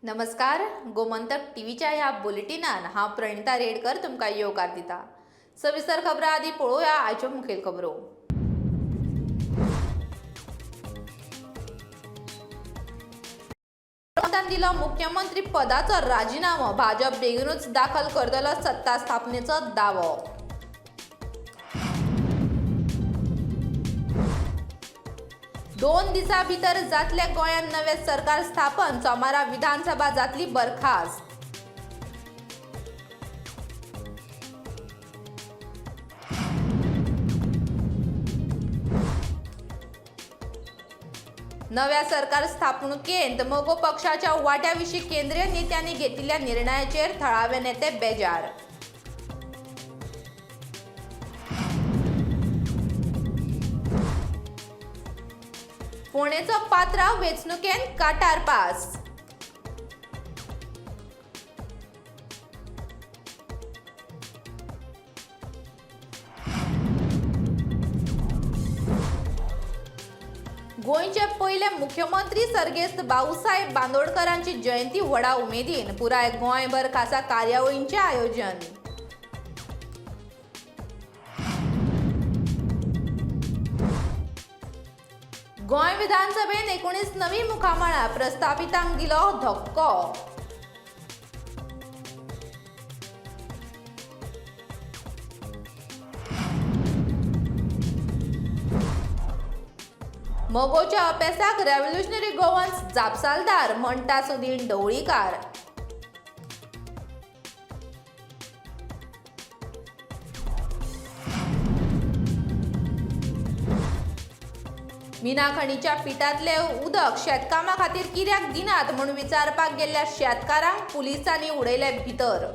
नमस्कार, गोमंतक टीव्हीच्या ह्या बुलेटिनान हांव प्रणिता रेडकर तुमकां येवकार दिता. सविस्तर खबरां आदी पळोवया आयच्यो मुखेल खबरो. दिलो मुख्यमंत्री पदाचो राजिनामो, भाजप बेगीनूच दाखल करतलो सत्ता स्थापनेचो दावो. दोन दिसां भितर जातले गोंयांत नवें सरकार स्थापन, सोमारा विधानसभा जातली बरखास्त. नव्या सरकार स्थापणुकेंत मगो पक्षाच्या वाट्या विशीं केंद्रीय नेत्यांनी घेतिल्ल्या निर्णयाचेर थळावे नेते बेजार. फोंडेचो पात्रांव वेंचणुकेंत काटार पास. गोंयचे पयले मुख्यमंत्री सर्गेस्त भाऊसाहेब बांदोडकरांची जयंती व्हडा उमेदीन, पुराय गोंयभर खासा कार्यावळींचें आयोजन. गोंय विधानसभेन 19 नवी मुखामळां, प्रस्थापितांक दिलो धक्को. मगोच्या अपेसाक रेव्होल्युशनरी गोवन्स जापसालदार म्हणटा सुदीन ढवळीकार. मिना खणीच्या पिटांतलें उदक शेतकामा खातीर कित्याक दिनात म्हूण विचारपाक गेल्ल्या शेतकारांक पुलिसांनी उडयले भितर.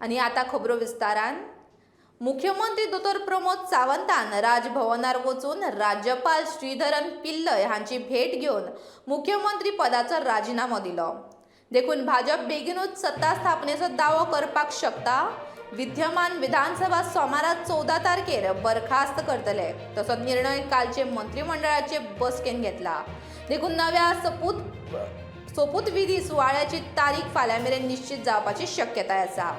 आनी आतां खबरो विस्तारान. मुख्यमंत्री दोतोर प्रमोद सावंतान राजभवनार वचून राज्यपाल श्रीधरन पिल्लय हांची भेट घेवन मुख्यमंत्री पदाचो राजिनामो दिलो. देखून भाजप बेगीनूच सत्ता स्थापनेचो दावो करपाक शकता. विद्यमान विधानसभा सोमारा 14 तारखेर बरखास्त करतले, तसो निर्णय कालचे मंत्रिमंडळाचे बसकेन घेतला. देखून नव्या सोपूतविधी सुवाळ्याची तारीख फाल्यां मेरेन निश्चित जावपाची शक्यताय आसा.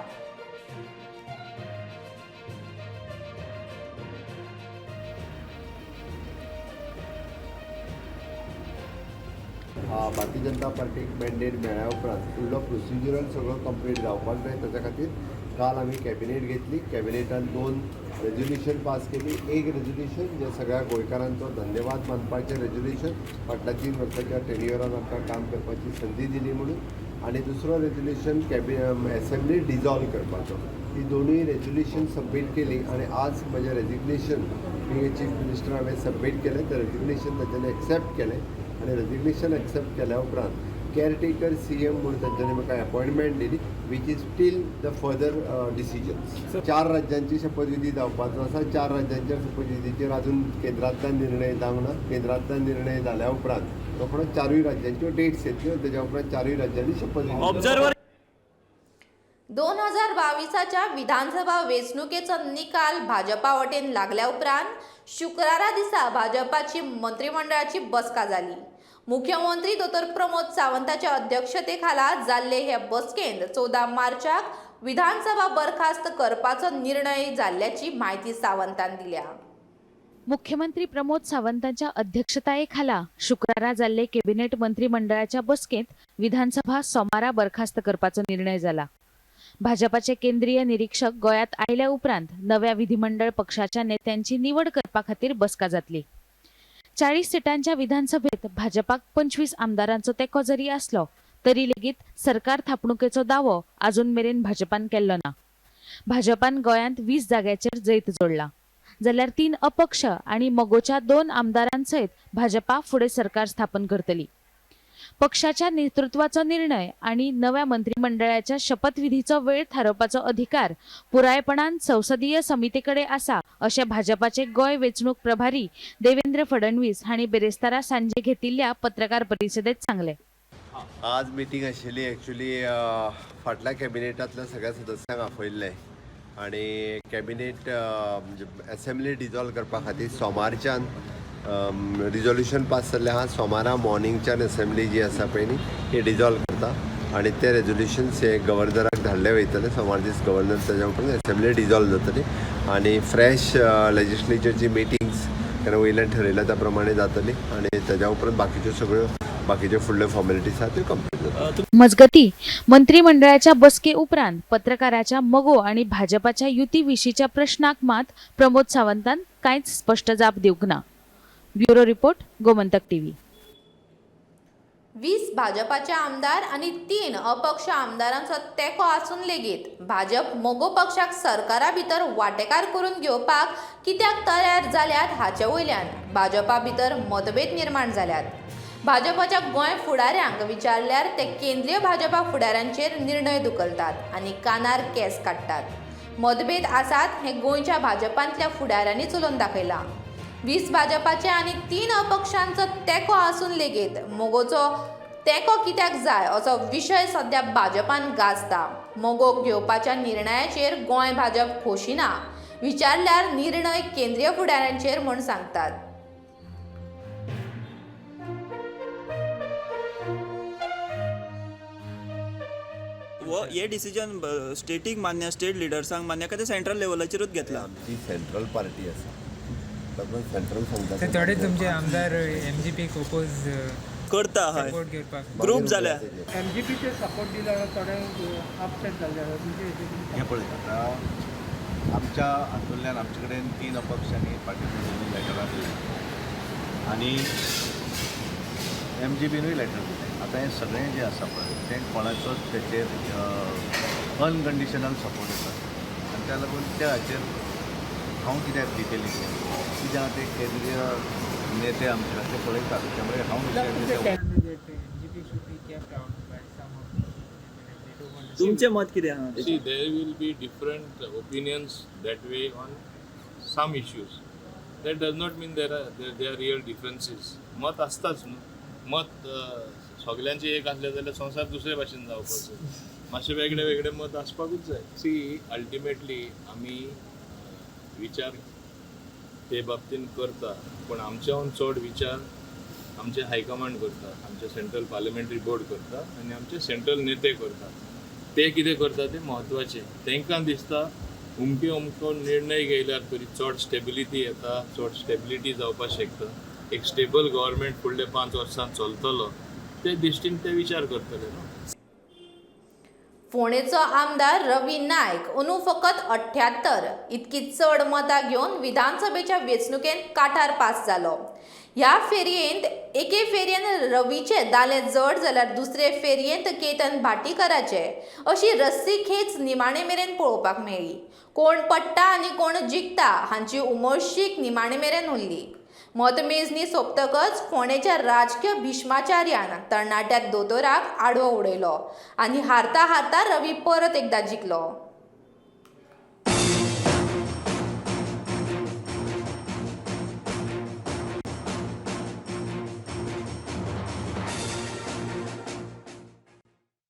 भारतीय जनता पार्टीक मॅन्डेट मेळ्ळ्या उपरांत फुडलो प्रोसिजरल सगळो कंप्लीट जावपाक जाय. ताच्या खातीर काल आमी कॅबिनेट घेतली. कॅबिनेटान 2 रेजोल्युशन पास केली. एक रेजोल्युशन जे सगळ्या गोंयकारांचो धन्यवाद मानपाचें रेजोल्युशन, फाटल्या 3 वर्साच्या टेन्युअरान आमकां काम करपाची संदी दिली म्हणून, आनी दुसरो रेजोल्युशन एसेंब्ली डिजॉल्व करपाचो. ही दोनूय रेजोल्युशन सबमीट केली आनी आज म्हजें रेजिग्नेशन बीइंग चीफ मिनिस्टर हांवें सबमीट केलें. तें रेजिग्नेशन तांच्यांनी एक्सेप्ट केलें आनी रेजिग्नेशन एक्सेप्ट केल्या उपरांत केअरटेकर सीएम म्हणून तांच्यांनी म्हाका अपॉयंटमेंट दिली, which is till the further decisions. 4 राज्यांची शपथविधी जावपाचो आसा. 4 राज्यांच्या शपथविधीचेर अजून केंद्रांतल्यान निर्णय जावंक ना. केंद्रांतल्यान निर्णय जाल्या उपरांत रोखडो 4 राज्यांच्यो डेट्स येतल्यो, तेज्या उपरांत 4 राज्यांनी शपथविधी. ऑब्झर्वर 2022च्या विधानसभा वेंचणुकेचो निकाल भाजपा वटेन लागल्या उपरांत शुक्रारा दिसा भाजपाची मंत्रिमंडळाची बसका जाली. मुख्यमंत्री दोतोर प्रमोद सावंताच्या अध्यक्षतेखाला जाल्ले हे बसकेंत 14 मार्चाक विधानसभा बरखास्त करपाचो निर्णय जाल्ल्याची म्हायती सावंतान दिल्या. मुख्यमंत्री प्रमोद सावंतांच्या अध्यक्षतायेखाला शुक्रारा जाल्ले कॅबिनेट मंत्रिमंडळाच्या बसकेंत विधानसभा सोमारा बरखास्त करपाचो निर्णय जाला. भाजपाचे केंद्रीय निरीक्षक गोंयांत आयल्या उपरांत नव्या विधिमंडळ पक्षाच्या नेत्यांची निवड करपा खातीर बसका जातली. 40 सिटांच्या विधानसभेत भाजपाक 25 आमदारांचो तेंको जरी आसलो तरी लेगीत सरकार थापणुकेचो दावो आजून मेरेन भाजपान केल्लो ना. भाजपान गोंयांत 20 जाग्याचेर जैत जोडला, जाल्यार 3 अपक्ष आनी मगोच्या 2 आमदारांसयत भाजपा फुडें सरकार स्थापन करतली. पक्षाच्या नेतृत्वाचो निर्णय आनी नव्या मंत्रिमंडळाच्या शपथविधीचो वेळ थारोवपाचो अधिकार पुरायपणान संसदीय समितीकडे आसा, अशें भाजपाचे गोंय वेंचणूक प्रभारी देवेंद्र फडणवीस हांणी बेरेस्तारा सांजे घेतिल्ल्या पत्रकार परिशदेत सांगलें. आज मिटींग आशिल्ली. एक्चुली फाटल्या कॅबिनेटांतल्या सगळ्या सदस्यांक आपयल्लें आनी कॅबिनेट म्हणजे एसेंब्ली डिजॉल्व करपा खातीर सोमारच्यान रिजोल्युशन पास जाल्लें आहा. सोमारा मॉर्निंगच्यान असेंब्ली जी आसा पळय न्ही ही डिजॉल्व करता आनी ते रेजोल्युशन्स हे गव्हर्नराक धाडले वयतले. सोमार दीस गव्हर्नर ताज्या उपरांत असेंब्ली डिजॉल्व जातली आनी फ्रेश लेजिस्लेचरची मिटिंग्स कारण वयल्यान ठरयल्या त्या प्रमाणे जातली आनी ताज्या उपरांत बाकीच्यो सगळ्यो बाकीच्यो फुडल्यो फॉर्मेलिटीज आहा त्यो कंप्लीट जातल्यो. मजगती, मंत्रिमंडळाच्या बसके उपरांत पत्रकाराच्या मगो आणि भाजपाच्या युती विशीच्या प्रश्नाक मात प्रमोद सावंतान कांयच स्पश्ट जाप दिवंक ना. Bureau report, Gomantak TV. 20 भाजपाचे आमदार आनी 3 अपक्ष आमदारांचो तेंको आसून लेगीत भाजप मगो पक्षाक सरकारा भितर वांटेकार करून घेवपाक कित्याक तयार जाल्यात हाचे वयल्यान भाजपा भितर मतभेद निर्माण जाल्यात. भाजपाच्या गोंय फुडाऱ्यांक विचारल्यार ते केंद्रीय भाजपा फुडाऱ्यांचेर निर्णय धुकलतात आनी कानार केंस काडटात. मतभेद आसात हें गोंयच्या भाजपांतल्या फुडाऱ्यांनी चलोवन दाखयलां. 20 भाजपाचे आनी 3 अपक्षांचो तेंको आसून लेगीत मगोचो तेंको कित्याक जाय असो विशय सद्या भाजपान गाजता. मगोक घेवपाच्या निर्णयाचेर गोंय भाजप खोशी ना. विचारल्यार निर्णय केंद्रीय फुडाऱ्यांचेर म्हूण सांगतात. हे डिसिजन स्टेटीक मान्य, स्टेट लिडर्सांक मान्य काय ते सेंट्रल लेवलाचेरूच घेतला? आमची सेंट्रल पार्टी आसा, तातूंत सेंट्रल सांगता. तर थोडे तुमचे आमदार एमजीपीक ओपोज करता हय सपोर्ट घेवपाक ग्रूप जाल्या. एमजीपीचे सपोर्ट दिला जाल्यार थोडे अपसेट जाल्ले आसा तुमचे हेजेर. हें पळय, आतां आमच्या हातूंतल्यान आमचे कडेन 3 अपक्ष आनी पार्टी लेटरां दिलीं आनी एमजीपीनूय लेटर दिलें. आतां हें सगळें जें आसा पळय तें कोणाचोच तेचेर अनकंडिशनल सपोर्ट आसा आनी त्या लागून त्या हाचेर हांव कित्याक डिटेली कित्याक ते केंद्रीय नेते आमचे ते पळयतात, त्यामुळे हांव विशयाचेर MGP should be kept out by some of they don't want to तुमचें मत कितें आहा? See, there will be different opinions that way on some issues. That does not mean there are real differences. मत आसताच न्हू, मत सगल्यांचें एक आसलें जाल्यार संवसार दुसरे भाशेन जावपाचो. मातशें वेगळे वेगळे मत आसपाकूच जाय. सी, अल्टिमेटली आमी विचार ते बाबतीन करता, पूण आमच्याहून चड विचार आमचे हायकमांड करता, आमचे सेंट्रल पार्लमेंटरी बोर्ड करता आनी आमचे सेंट्रल नेते करता. ते कितें करता तें म्हत्वाचें. तांकां दिसता अमके अमको निर्णय घेयल्यार तरी चड स्टेबिलिटी येता, चड स्टेबिलिटी जावपाक शकता, एक स्टेबल गव्हर्मेंट फुडले 5 वर्सां चलतलो, ते दृश्टीन ते विचार करतले न्हू. फोंडेचो आमदार रवी नायक अंदू फकत 78 इतकी चड मतां घेवन विधानसभेच्या वेंचणुकेंत काठार पास जालो. ह्या फेरयेंत एके फेरयेन रवीचें दालें जड जाल्यार दुसरे फेरयेंत केतन भाटीकराचें अशी रस्सीखेच निमाणे मेरेन पळोवपाक मेळ्ळी. कोण पडटा आनी कोण जिखता हांची उमळशीक निमाणे मेरेन उरली. मतमेजणी सोंपतकच फोंडेच्या राजकीय भीष्माचार्यान तरणाट्या दोतोराक आडवो उडयलो आनी हारता हारता रवी परत एकदा जिखलो.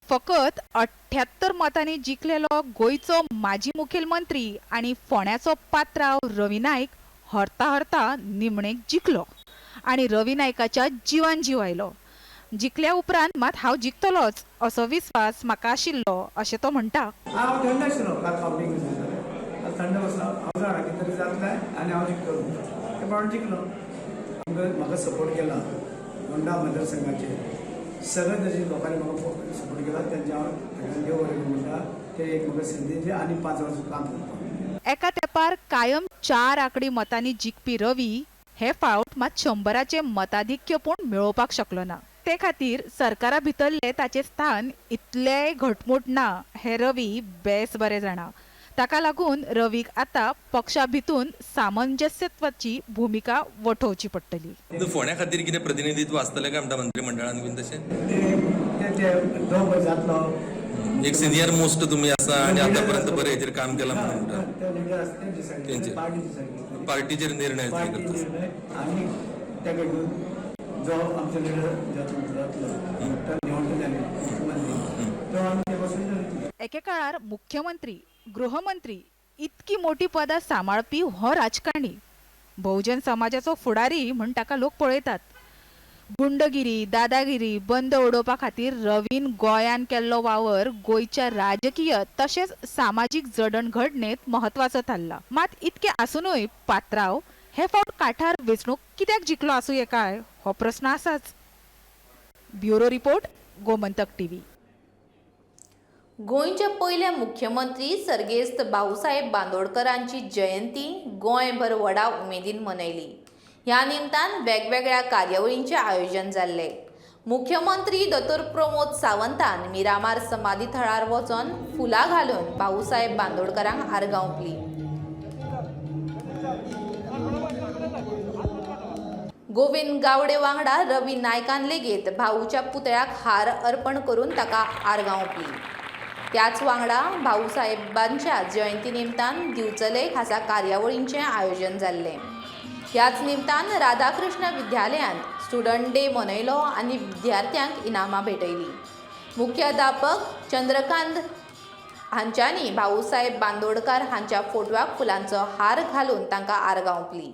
फकत 78 मतांनी जिखलेलो गोंयचो माजी मुखेलमंत्री आनी फोंड्याचो पात्राव रवी नायक हरता हरता निमणेक जिखलो आनी रवी नायकाच्या जिवान जीव आयलो. जिखल्या उपरांत मात हांव जिखतलोच असो विस्वास म्हाका आशिल्लो अशें तो म्हणटा. हांव थंड आशिल्लो काल कावंटींग काल थंड बसलो, हांव जाणा कितें तरी जातलें आनी हांव जिखतलो, ते प्रमाणे जिखलो. आमकां म्हाका सपोर्ट केला होंडा मतदारसंघाचेर सगळे तरेच्या लोकांनी म्हाका सपोर्ट केला, तेंचे हांव सगळ्यांक देव बरें करूं म्हणटा. ते एक म्हाका संदी दिली आनी 5 वर्सां काम करपाक. एका तेंपार कायम 4 आंकडी मतांनी जिखपी रवी हे फावट मात 100 मताधिक्य पूण मेळोवपाक शकलो ना. ते खातीर सरकारा भितरलें ताचें स्थान इतलेंय घटमूट ना हें रवी बेस बरें जाणा. ताका लागून रवीक आतां पक्षा भितून सामंजस्यत्वाची भुमिका वठोवची पडटली. फोंड्या खातीर कितें प्रतिनिधित्व आसतलें काय म्हणटा मंत्रिमंडळान बीन तशें? ते दोग जातलो एक सिनियर मोस्ट तुमी आसा आनी आतां पर्यंत बरें हेजेर काम केलां म्हणून म्हणटा. तेंचे पार्टी पार्टीचेर निर्णय पार्टी निर्णय आनी ताका घेवन जो आमचो लिडर जातलो तो निवडून जाले मुख्यमंत्री तो आमी ते पासून. एके काळार मुख्यमंत्री, गृहमंत्री इतकी मोटी पदां सांबाळपी हो राजकारणी बहुजन समाजाचो फुडारी म्हण ताका लोक पळयतात. गुंडगिरी, दादागिरी बंद उडोवपा खातीर रवीन गोंयान केल्लो वावर गोंयच्या राजकीय तशेंच सामाजीक जडणघडणेंत म्हत्वाचो थारला. मात इतकें आसुनूय पात्राव हे फावट काठार वेंचणूक कित्याक जिखलो आसूं काय हो प्रस्न आसाच. Bureau report, Gomantak TV. गोंयचे पयले मुख्यमंत्री सर्गेस्त भाऊसाहेब बांदोडकरांची जयंती गोंयभर व्हडा उमेदीन मनयली. ह्या निमतान वेगवेगळ्या कार्यावळींचें आयोजन जाल्लें. मुख्यमंत्री दोतोर प्रमोद सावंतान मिरामार समाधी थळार वचून फुलां घालून भाऊसाहेब बांदोडकरांक आर्गां ओंपली. गोविंद गावडे वांगडा रवी नायकान लेगीत भाऊच्या पुतळ्याक हार अर्पण करून ताका आर्गां ओंपली. त्याच वांगडा भाऊसाहेबांच्या जयंती निमतान दिवचले खासा कार्यावळींचें आयोजन जाल्लें. ह्याच निमतान राधाकृष्ण विद्यालयांत स्टुडंट डे मनयलो आनी विद्यार्थ्यांक इनामां भेटयलीं. मुख्याध्यापक चंद्रकांत हांच्यांनी भाऊसाहेब बांदोडकार हांच्या फोटवाक फुलांचो हार घालून तांकां आर्गां ओंपलीं.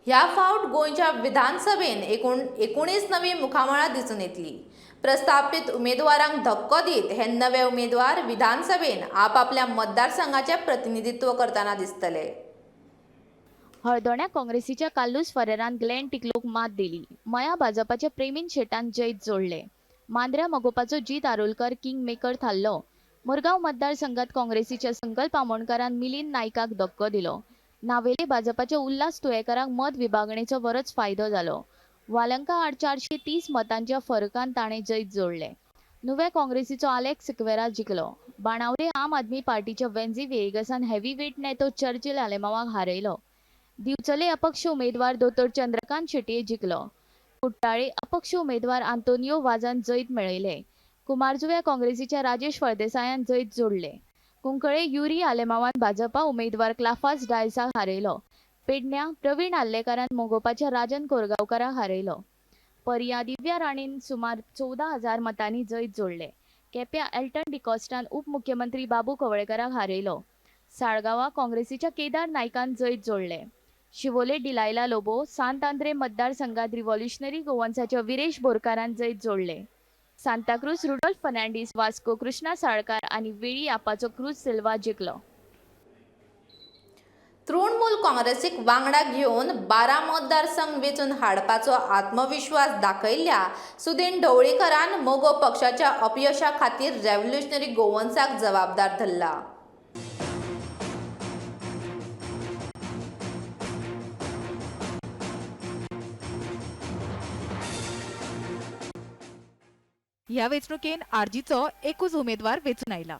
ह्या फावट गोंयच्या विधानसभेन एकूण 19 नवी मुखामळां दिसून येतली. प्रस्थापित उमेदवारांक धक्को दीत हे नवे उमेदवार विधानसभेन आपापल्या मतदारसंघाचें प्रतिनिधित्व करतना दिसतले. हळदोण्या काँग्रेसीच्या कार्लुस फरेरान ग्लेन टिकलोक मात दिली. मया भाजपाच्या प्रेमीन शेटान जैत जोडले. मांद्र्या मगोपाचो जीत आरोलकर किंग मेकर थारलो. मुरगांव मतदारसंघात काँग्रेसीच्या संकल्प आमोणकारान मिलिंद नायकाक धक्को दिलो. नावेले भाजपाच्या उल्हास तुयेकाराक मत विभागणेचो बरोच फायदो जालो. वालंका आड 430 मतांच्या फरकान ताणें जैत जोडलें. नुव्या काँग्रेसीचो आलेक्स सिक्वेरा जिखलो. बाणावले आम आदमी पार्टीच्या वेन्झी व्हिएगसान हेवीवेट नेतो चर्चिल आलेमावाक हारयलो. दिवचले अपक्ष उमेदवार दोतोर चंद्रकांत शेटये जिखलो. कुट्टाळे अपक्ष उमेदवार आंतोनियो वाजान जैत मेळयलें. कुमारजुव्या काँग्रेसीच्या राजेश फळदेसायान जैत जोडलें. कुंकळे युरी आलेमावान भाजपा उमेदवार क्लाफास डायसाक हारयलो. पेडण्या प्रवीण आर्लेकारान मगोपाच्या राजन कोरगांवकाराक हारयलो. पर्या दिव्या राणेन सुमार 14,000 मतांनी जैत जोडलें. केप्यां एल्टन डिकॉस्टान उपमुख्यमंत्री बाबू कवळेकाराक हारयलो. साळगांवा काँग्रेसीच्या केदार नायकान जैत जोडलें. शिवोले डिलायला लोबो सांत आंद्रे मतदारसंघात रिव्हॉल्युशनरी गोवन्साच्या विरेश बोरकारान जैत जोडलें. सांताक्रूज रुडोल्फ फर्नांडीस, वास्को कृष्णा साळकार आनी वेळी आपाचो क्रूज सिल्वा जिखलो. तृणमूल काँग्रेसीक वांगडा घेवन 12 मतदारसंघ वेंचून हाडपाचो आत्मविश्वास दाखयल्ल्या सुदीन ढवळीकरान मगो पक्षाच्या अपयशा खातीर रेव्होल्युशनरी गोवन्साक जबाबदार धरला. ह्या वेंचणुकेन आरजीचो एकूच उमेदवार वेंचून आयला.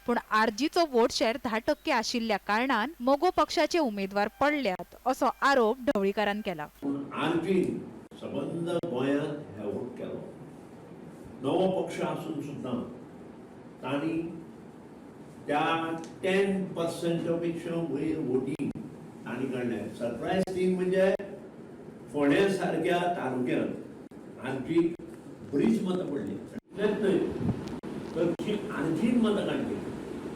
पूण आरजीचो वोट शेअर 10% आशिल्ल्या कारणान मगो पक्षाचे उमेदवार पडल्यात असो आरोप ढवळीकारान केला. पूण आरजीन सबंद गोंयांत हेवोट केलो. नवो पक्ष आसून सुद्दां तांणी त्या 10% पेक्षा वयर वोटींग तांणी काडलें. सरप्रायज थींग म्हणजे फोंड्या सारक्या तालुक्यांत आरजीक बरीच मतां पडली. इतलेंच न्हय तर जी आरजीन मतां काडली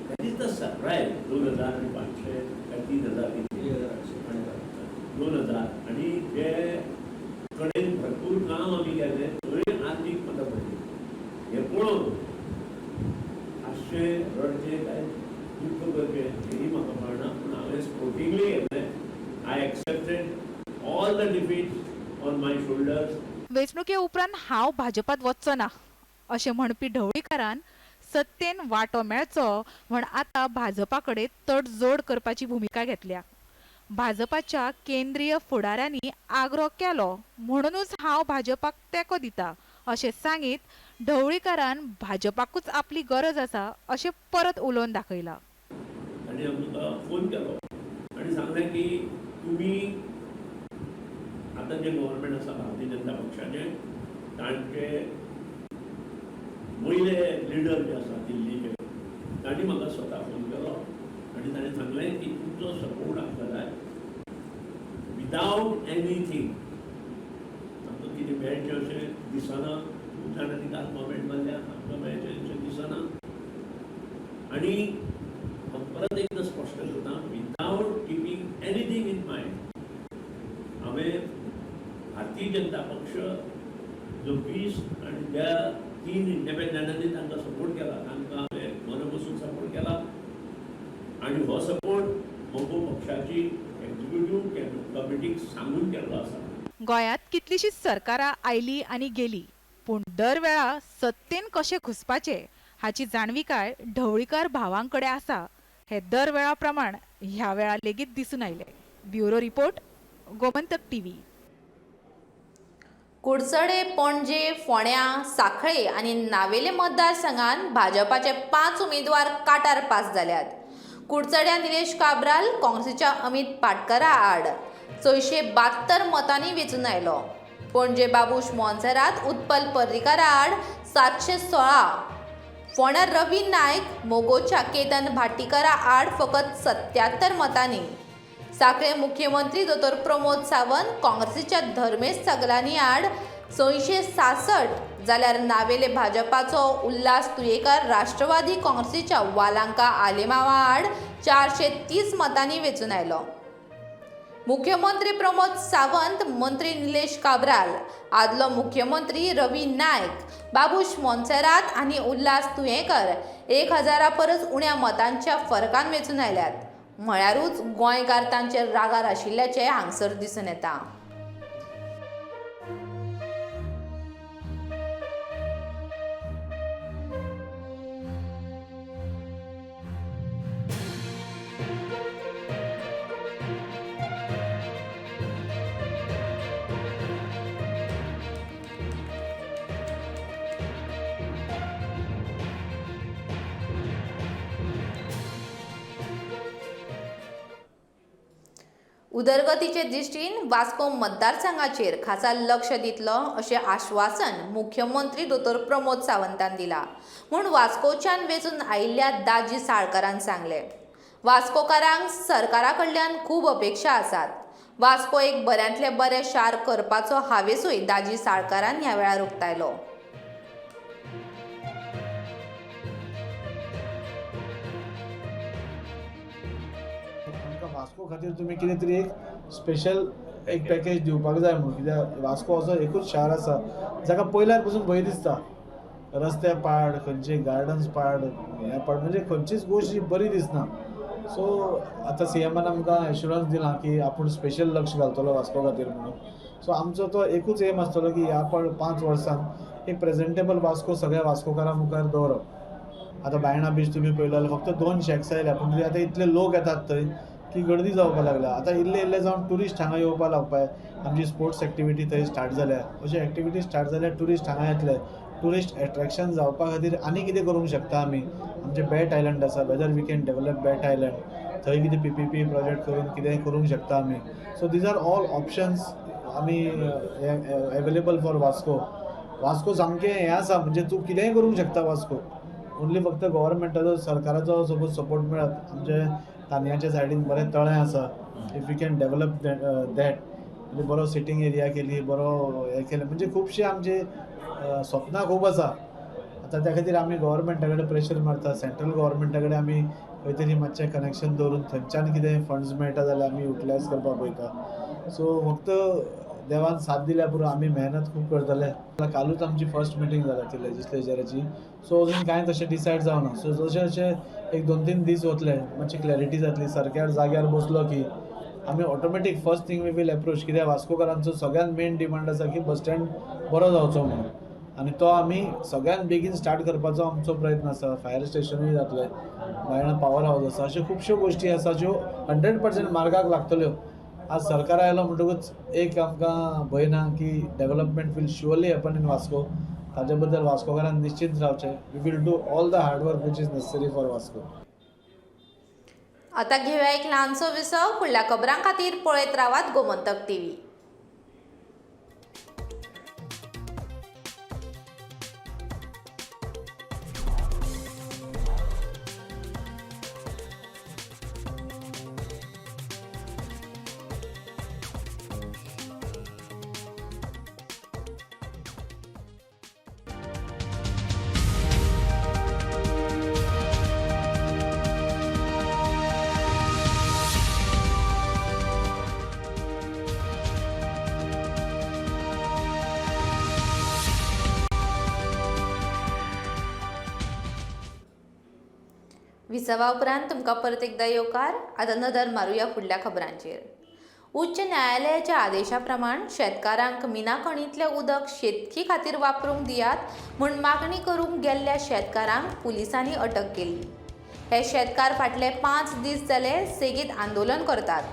that is the surprise. 2,500 काय 3,000 कितें 2,000 आनी जे कडेन भरपूर काम आमी केलें थंय आरजीक मतां पडली. हें पळोवन हांसचें रडचें काय दुख्ख करचें हेंय म्हाका कळना. पूण हांवें स्पोर्टिंगली घेतलें. I accepted all the defeats on my shoulders. वेंचणुके उपरांत हांव भाजपात वचचो ना अशें म्हणपी ढवळीकारान सत्तेन वांटो मेळचो म्हण आतां भाजपा कडेन तडजोड करपाची भुमिका घेतल्या. भाजपाच्या केंद्रीय फुडाऱ्यांनी आग्रो केलो म्हणूनच हांव भाजपाक तेंको दिता अशें सांगीत ढवळीकारान भाजपाकूच आपली गरज आसा अशें परत उलोवन दाखयलां. तांणी आमकां फोन केलो आनी सांगलें की तुमी आतां जें गव्हर्मेंट आसा भारतीय जनता पक्षाचें, तांचे वयले लिडर जे आसा दिल्लीचे, तांणी म्हाका स्वता फोन केलो आनी ताणें सांगलें की तुमचो सपोर्ट आमकां जाय विदावट एनीथींग. आमकां कितें मेळचें अशें दिसना, खूब जाणांनी काल कॉमेंट मारल्या, आमकां मेळचें अशें दिसना. आनी हांव परत एकदां स्पश्ट करता, without keeping anything in mind हांवें भारतीय जनता पक्ष जो 20 आनी ज्या 3 इंडिपेंडंटांनी तांकां सपोर्ट केला, तांकां हांवें मना पसून सपोर्ट केला आनी हो सपोर्ट मगो पक्षाची एक्झिक्युटीव कमिटीक सांगून केल्लो आसा. गोंयांत कितलीशीच सरकारां आयली आनी गेली, पूण दर वेळा सत्तेन कशें घुसपाचें हाची जाणविकाय ढवळीकार भावांकडे आसा हे दर वेळा प्रमाण ह्या वेळा लेगीत दिसून आयलें. Bureau report, Gomantak TV. Curchorem, Panaji, फोंड्यां, सांखळे आनी नावेले मतदारसंघात भाजपाचे 5 उमेदवार काटार पास जाल्यात. कुडचड्या निलेश काब्राल काँग्रेसीच्या अमित पाटकरा आड 672 मतांनी वेंचून आयलो. पणजे बाबूश मोन्सेरात उत्पल पर्रीकारा आड 716, फोंड्यां रवी नायक मोगोच्या केतन भाटीकरा आड फकत 77 मतांनी, सांखळे मुख्यमंत्री दोतोर प्रमोद सावंत काँग्रेसीच्या धर्मेश सगलानी आड 666, जाल्यार नावेले भाजपाचो उल्हास तुयेकर राष्ट्रवादी काँग्रेसीच्या वालांका आलेमावा आड 430 मतांनी वेंचून आयलो. मुख्यमंत्री प्रमोद सावंत, मंत्री निलेश काब्राल, आदलो मुख्यमंत्री रवी नायक, बाबूश मोन्सेरात आनी उल्हास तुयेकर 1000 परस उण्या मतांच्या फरकान वेंचून आयल्यात. म्हळ्यारूच गोंयकार तांचेर रागार आशिल्ल्याचें हांगसर दिसून येता. उदरगतीचे दृश्टीन वास्को मतदारसंघाचेर खासा लक्ष दितलो अशें आश्वासन मुख्यमंत्री दोतोर प्रमोद सावंतान दिला म्हूण वास्कोच्यान वेंचून आयिल्ल्या दाजी साळकारान सांगलें. वास्कोकारांक सरकारा कडल्यान खूब अपेक्षा आसात. वास्को एक बऱ्यांतलें बरें शार करपाचो हावेसूय दाजी साळकारान ह्या वेळार उक्तायलो. वास्को खातीर तुमी कितें तरी एक स्पेशल एक पॅकेज दिवपाक जाय म्हणून, कित्याक वास्को असो एकूच शार आसा जाका पयल्यार पसून भंय दिसता. रस्ते पाड, खंयचे गार्डन्स पाड, हें पाड, म्हणजे खंयचीच गोश्ट जी बरी दिसना. सो आतां सीएमान आमकां एश्युरन्स दिलां की आपूण स्पेशल लक्ष घालतलो वास्को खातीर म्हणून. सो आमचो तो एकूच एम आसतलो की ह्या 5 वर्सांत एक प्रेजेंटेबल वास्को सगळ्या वास्कोकारां मुखार दवरप. आतां बायणा बीच तुमी पळयलो जाल्यार फक्त 2 शॅक्स आयल्या, पूण आतां इतले लोक येतात थंय की गर्दी जावपाक लागल्या. आतां इल्ले इल्ले जावन ट्युरिस्ट हांगा येवपाक लागपाय. आमची स्पोर्ट्स एक्टिविटी थंय स्टार्ट जाल्या. अश्यो एक्टिविटी स्टार्ट जाल्यार ट्युरिस्ट हांगा येतले. ट्युरिस्ट एट्रेक्शन जावपा खातीर आनी कितें करूंक शकता आमी. आमचें बॅट आयलंड आसा, whether we can develop Bat Island, थंय कितें PPP project करून कितेंय करूंक शकता आमी. So these are all options आमी एवेलेबल फॉर वास्को. वास्को सामकें हें आसा, म्हणजे तूं कितेंय करूंक शकता वास्को. ओन्ली फक्त गव्हर्मेंटाचो, सरकाराचो सपोज सपोर्ट मेळत. आमचे तांदयाच्या सायडीन बरें तळें आसा, if you can develop that, म्हणजे बरो सिटींग एरिया केली, बरो हें केलें, म्हणजे खुबशे आमचे सपनां खूब आसा. आतां त्या खातीर आमी गव्हर्मेंटा कडेन प्रेशर मारता, सेंट्रल गव्हर्मेंटा कडेन आमी खंय तरी मातशें कनेक्शन दवरून थंयच्यान कितें फंड्स मेळटा जाल्यार आमी युटिलायज करपाक पळयता. सो फक्त देवान साथ दिल्या पुरो, आमी मेहनत खूब करतले. कालूच आमची फर्स्ट मिटींग जाल्या ती लेजिस्लेचराची. सो अजून कांय तशें डिसायड जावना. सो जशें जशें 1-2-3 दीस वतले मातशी क्लॅरिटी जातली. सरकार जाग्यार बसलो की आमी automatic first thing we will approach. कित्याक वास्कोकारांचो सगळ्यांत मेन डिमांड आसा की बस स्टँड बरो जावचो म्हणून, आनी तो आमी सगळ्यांत बेगीन स्टार्ट करपाचो आमचो प्रयत्न आसा. फायर स्टेशनूय जातलें, बायणा पावर हावज आसा, अश्यो खुबश्यो गोश्टी आसा ज्यो 100% मार्गाक लागतल्यो. आज सरकार आयलो म्हणटकूच एक आमकां भंय ना की development will surely happen in Vasco. ताजे बद्दल वास्कोकारान निश्चित रावचें. We will do all the hard work which is necessary for Vasco. आतां घेवया एक ल्हानसो विसव. फुडल्या खबरां खातीर पळयत रावात गोमंतक टीव्ही. विसवा उपरांत तुमकां परत एकदां येवकार. आतां नदर मारुया फुडल्या खबरांचेर. उच्च न्यायालयाच्या आदेशा प्रमाण शेतकारांक मिनाखणींतलें उदक शेतकी खातीर वापरूंक दियात म्हूण मागणी करूंक गेल्ल्या शेतकारांक पुलिसांनी अटक केली. हे शेतकार फाटले 5 दीस जाले सेगीत आंदोलन करतात.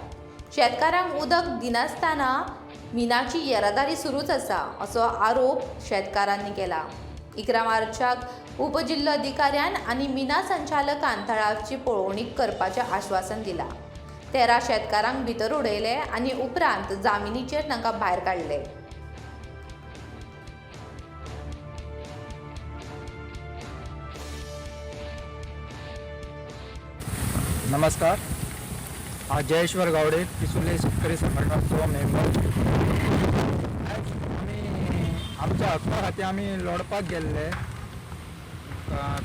शेतकारांक उदक दिनासतना मिनाची येरादारी सुरूच आसा असो आरोप शेतकारांनी केला. 11 मार्चाक उपजिल्लोधिकाऱ्यान आनी मिना संचालकान थळाची पळोवणी करपाचें आश्वासन दिलां. 13 शेतकारांक भितर उडयले आनी उपरांत जामिनीचेर तांकां भायर काडले. नमस्कार, हांव जयेश्वर गावडे, पिसुर्ले शेतकरी संघटनाचो मेंबर. आयज आमी आमच्या हक्का खातीर आमी लढपाक गेल्ले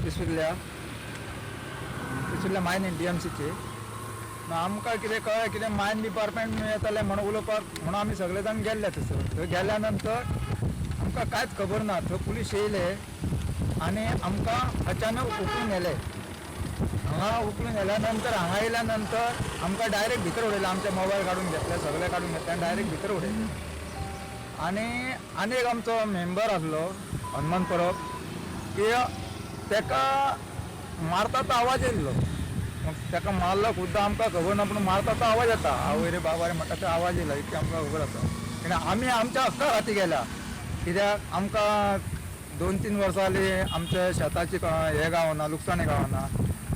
पिसुर्ल्या पिसुर्ल्या मायन DMCचे. आमकां कितें कळ्ळें कितें मायन डिपार्टमेंट येतालें म्हणून उलोवपाक म्हणून आमी सगळे जाण गेल्ले थंयसर. थंय गेल्या नंतर आमकां कांयच खबर ना. थंय पुलीस येयले आनी आमकां अचानक उखलून व्हेले. हांगा उखलून व्हेल्या नंतर हांगा येयल्या नंतर आमकां डायरेक्ट भितर उडयलें. आमचे मोबायल काडून घेतले, सगळे काडून घेतले आनी डायरेक्ट भितर उडयले. आनी आनी एक आमचो मेंबर आसलो हनुमान परब, की तेका मारता तो आवाज येयल्लो. ताका मारलो खुद्दां आमकां खबर ना, पूण मारता तो आवाज येता, आवय रे बाबा रे म्हणटा तो आवाज येयला, इतकें आमकां खबर आसा. कित्याक आमी आमच्या हक्का खातीर गेल्या. कित्याक आमकां 2-3 वर्सां जालीं आमच्या शेताची हें गावना, लुकसाणी गावना.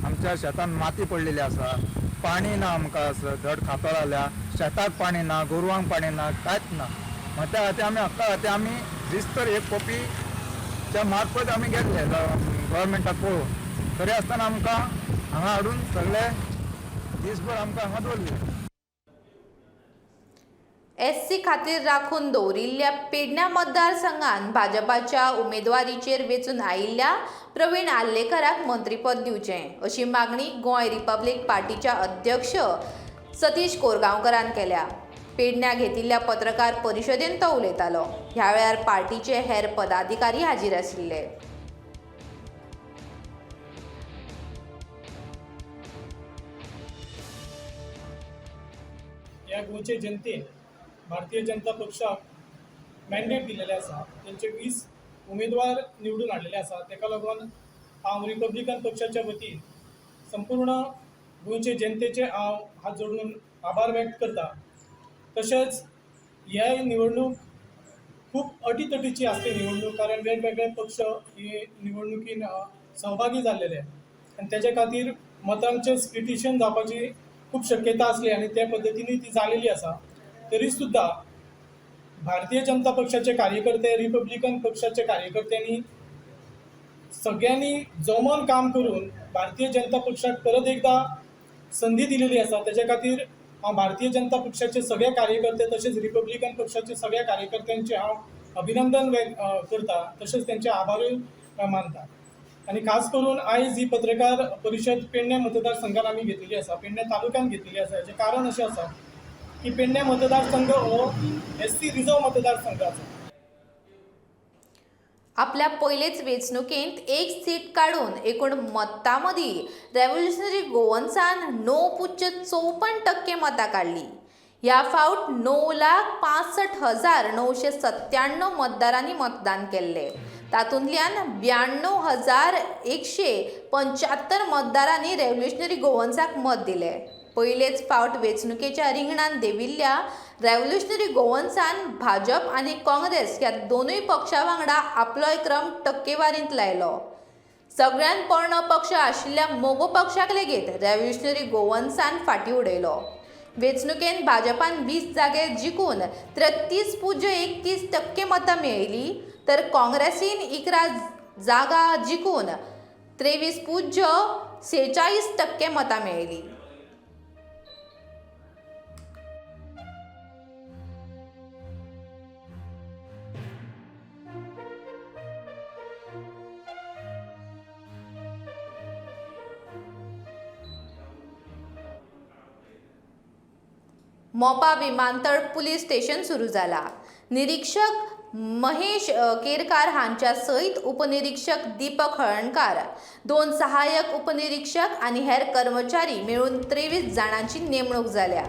आमच्या शेतान माती पडलेली आसा, पाणी ना आमकां, धड खातोळ जाल्या, शेताक पाणी ना, गोरवांक पाणी ना, कांयच ना. मग त्या खातीर आमी हक्का खातीर आमी रिस्तर एक कॉपीच्या मार्फत आमी गेल्ले गव्हर्मेंटाक पळोवन. तरी आसतना आमकां हांगा हाडून सगळे दिसभर आमकां हांगा दवरले. एससी खातीर राखून दवरिल्ल्या पेडण्या मतदारसंघान भाजपाच्या उमेदवारीचेर वेंचून आयिल्ल्या प्रवीण आर्लेकराक मंत्रीपद दिवचें अशी मागणी गोंय रिपब्लीक पार्टीच्या अध्यक्ष सतीश कोरगांवकरान केल्या. पेडण्या घेतिल्ल्या पत्रकार परिशदेंत तो उलयतालो. ह्या वेळार पार्टीचे हेर पदाधिकारी हाजीर आशिल्ले. ह्या गोंयचे जनतेन भारतीय जनता पक्षाक मॅन्डेट दिलेले आसा, तेंचे 20 उमेदवार निवडून हाडलेले आसा. तेका लागून हांव रिपब्लिकन पक्षाच्या वतीन संपूर्ण गोंयचे जनतेचे हांव हात जोडून आभार व्यक्त करता. तशेंच हे निवडणूक खूब अटीतटीची आसली निवडणूक, कारण वेगवेगळे पक्ष हे निवडणुकीन सहभागी जाल्लेले आनी तेजे खातीर मतांचें स्प्लिटिशन जावपाची खूब शक्यता आसली आनी त्या पद्दतीन ती जालेली आसा. तरी सुद्दां भारतीय जनता पक्षाचे कार्यकर्ते, रिपब्लिकन पक्षाचे कार्यकर्त्यांनी सगळ्यांनी जमोन काम करून भारतीय जनता पक्षाक परत एकदां संदी दिलेली आसा. तेजे खातीर हांव भारतीय जनता पक्षाचे सगळे कार्यकर्ते तशेंच रिपब्लिकन पक्षाचे सगळ्या कार्यकर्त्यांचे हांव अभिनंदन करता, तशेंच तेंचे आभारूय मानता. आनी खास करून आयज ही पत्रकार परिशद पेडणे मतदारसंघान आमी घेतलेली आसा, पेडणे तालुक्यान घेतलेली आसा. हेचें कारण अशें आसा की पेडणे मतदारसंघ हो SC reserve मतदारसंघ आसा. आपल्या पयलेच वेंचणुकेंत एक सीट काडून एकूण मतां मदीं रेव्होल्युशनरी गोवन्सान 9.54% मतां काडली. ह्या फावट 9,65,997 मतदारांनी मतदान केल्लें. तातूंतल्यान 92,175 मतदारांनी रेव्होल्युशनरी गोवन्साक मत दिलें. पयलेच फावट वेंचणुकेच्या रिंगणांत देंविल्ल्या रेव्होल्युशनरी गोवन्सान भाजप आनी काँग्रेस ह्या दोनूय पक्षां वांगडा आपलोय क्रम टक्केवारींत लायलो. सगळ्यांत पोरणो पक्ष आशिल्ल्या मगो पक्षाक लेगीत रेव्होल्युशनरी गोवन्सान फाटीं उडयलो. वेंचणुकेंत भाजपान 20 जागे जिखून 33.31% मतां मेळयली, तर काँग्रेसीन 11 जागा जिखून 23.46% मतां मेळयली. मोपा विमानतळ पुलीस स्टेशन सुरू जाला. निरीक्षक महेश केरकार हांच्या सयत उपनिरीक्षक दीपक हळणकार, 2 सहाय्यक उपनिरीक्षक आनी हेर कर्मचारी मेळून 23 जाणांची नेमणूक जाल्या.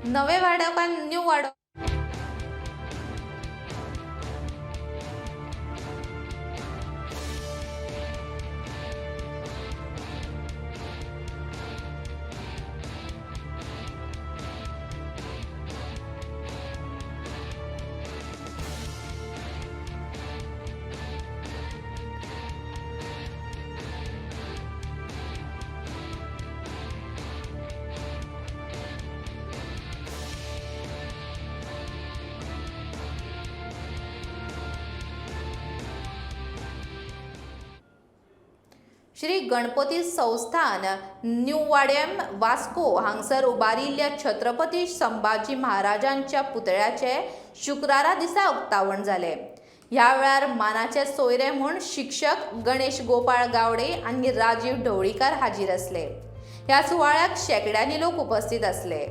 नवे वाडो काय न्यू वाडो? श्री गणपती संस्थान न्यू वाड्याम वास्को हांगसर उबारिल्ल्या छत्रपती संभाजी महाराजांच्या पुतळ्याचे शुक्रारा दिसा उक्तावण जालें. ह्या वेळार मानाचे सोयरे म्हूण शिक्षक गणेश गोपाळ गावडे आनी राजीव ढवळीकार हाजीर आसले. ह्या सुवाळ्याक शेंकड्यांनी लोक उपस्थित आसले.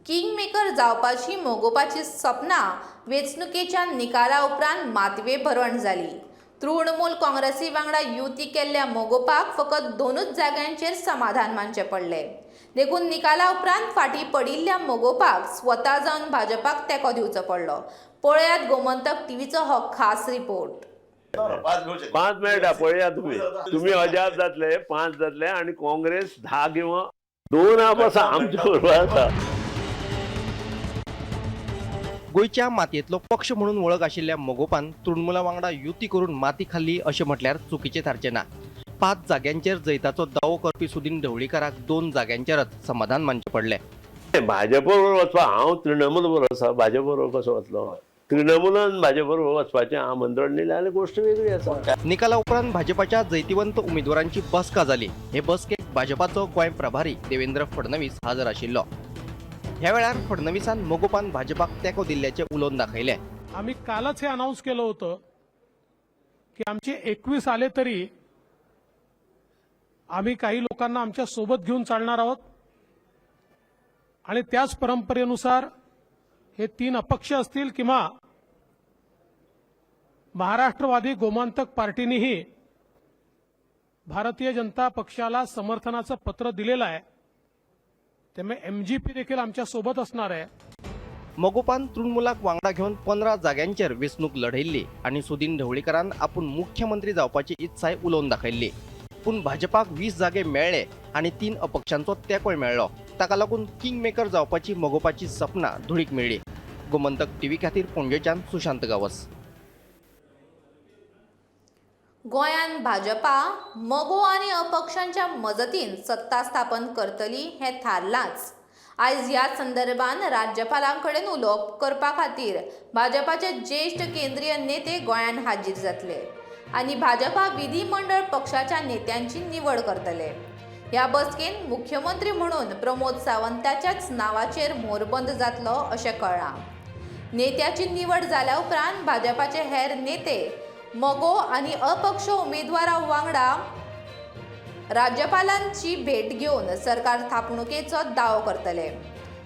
किंगमेकर जावपाची मगोपाची सपनां वेंचणुकेच्या निकाला उपरांत मातये भरवण जाली. तृणमूल काँग्रेसी वांगडा युती केल्ल्या मगोपाक फकत 2 जाग्यांचेर समाधान मानचें पडलें. देखून निकाला उपरांत फाटीं पडिल्ल्या मगोपाक स्वता जावन भाजपाक तेंको दिवचो पडलो. पळयात गोमंतक टीव्हीचो हो खास रिपोर्ट. 5 मेळटा पळया तुमी, तुमी अजाप जातले. 5 जातले आनी काँग्रेस 10 किंवा 2 आसा आमचे बरोबर आसा. गोंयच्या मातयेंतलो पक्ष म्हणून वळख आशिल्ल्या मगोपान तृणमूला वांगडा युती करून माती खाल्ली अशें म्हटल्यार चुकीचें थारचें ना. 5 जाग्यांचेर जैताचो दावो करपी सुदीन ढवळीकाराक 2 जाग्यांचेरच समाधान मानचें पडलें. भाजप बरोबर वचपा हांव तृणमूल बरोबर आसा, भाजप बरोबर कसो वतलो? तृणमूलान भाजप बरोबर वचपाचें आमंत्रण दिलें जाल्यार गोश्ट वेगळी आसा. निकाला उपरांत भाजपाच्या जैतिवंत उमेदवारांची बसका जाली. हे बसकेक भाजपाचो गोंय प्रभारी देवेंद्र फडणवीस हजर आशिल्लो. ह्या वेळार फडणवीसान मगोपान भाजपाक तेंको दिल्ल्याचें उलोवन दाखयलें. आम्ही कालच हे अनाऊन्स केलं होतं की आमचे 21 आले तरी आम्ही काही लोकांना आमच्या सोबत घेऊन चालणार आहोत आणि त्याच परंपरेनुसार हे 3 अपक्ष असतील किंवा महाराष्ट्रवादी गोमांतक पार्टीनेही भारतीय जनता पक्षाला समर्थनाचं पत्र दिलेलं आहे, त्यामुळे एमजीपी देखील आमच्या सोबत असणार आहे. मगोपान तृणमूलाक वांगडा घेवन 15 जाग्यांचेर वेंचणूक लढयल्ली आनी सुदीन ढवळीकारान आपूण मुख्यमंत्री जावपाची इत्साय उलोवन दाखयल्ली. पूण भाजपाक 20 जागे मेळ्ळे आनी 3 अपक्षांचो तेंकोय मेळ्ळो. ताका लागून किंग मेकर जावपाची मगोपाची सपनां धुळीक मेळ्ळी. गोमंतक टीव्ही खातीर पणजेच्यान सुशांत गावस. गोंयांत भाजपा मगो आनी अपक्षांच्या मजतीन सत्ता स्थापन करतली हें थारलांच. आयज ह्या संदर्भात राज्यपालां कडेन उलोवप करपा खातीर भाजपाचे ज्येश्ठ केंद्रीय नेते गोंयांत हाजीर जातले आनी भाजपा विधिमंडळ पक्षाच्या नेत्यांची निवड करतले. ह्या बसकेन मुख्यमंत्री म्हणून प्रमोद सावंताच्याच नांवाचेर मोरबंद जातलो अशें कळ्ळां. नेत्याची निवड जाल्या उपरांत भाजपाचे हेर नेते मगो आनी अपक्ष उमेदवारा वांगडा राज्यपालांची भेट घेवन सरकार थापणुकेचो दावो करतले.